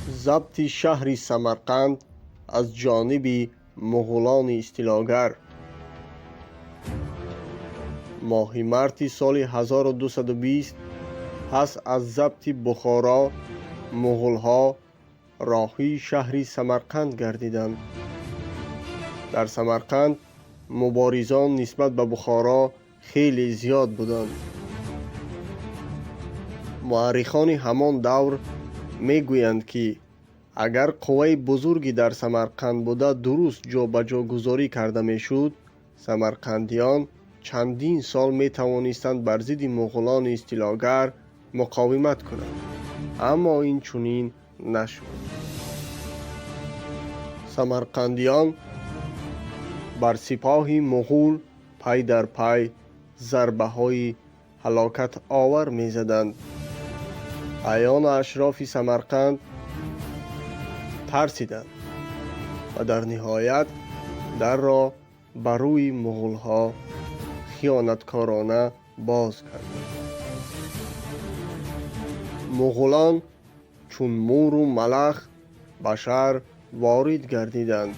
Забти шаҳри Самарқанд аз ҷониби муғулони истилогар. Моҳи марти соли 1220, пас аз забти Бухоро, муғулҳо роҳии шаҳри Самарқанд гардиданд. Дар Самарқанд муборизон нисбат ба Бухоро хеле зиёд буданд. Муаррихони ҳамон давр мегӯянд, ки агар қувваи бузурги дар Самарқанд буда дуруст ҷобаҷогузорӣ карда мешуд, самарқандиён чандин сол метавонистанд бар зидди муғулони истилогар муқовимат кунанд. Аммо ин чунин нашуд. Самарқандиён бар сипоҳи муғул пай дар пай зарбаҳои ҳалокатовар мезаданд. Аъёну ашрофи Самарқанд тарсиданд ва дар ниҳоят дарро ба рӯи муғулҳо хиёнаткорона боз карданд. Муғулон чун муру малах ба шаҳр ворид гардиданд.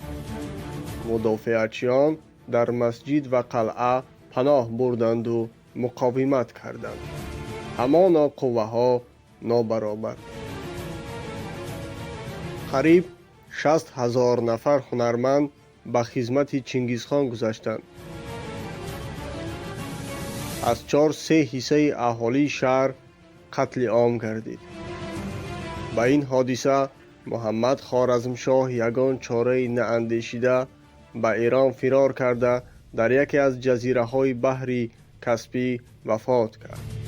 Мудофиачиён дар масҷид ва қалъа паноҳ бурданду муқовимат карданд. Ҳамоно қувваҳо нобаробар. Қариб 60 000 нафар ҳунарманд ба хизмати Чингизхон гузаштанд. Аз чор се ҳиссаи аҳолии шаҳр қатли ом гардид. Ба ин ҳодиса Муҳаммад Хоразмшоҳ ягон чораи наандешида, ба Эрон фирор карда, дар яке аз ҷазираҳои баҳри Каспӣ вафот кард.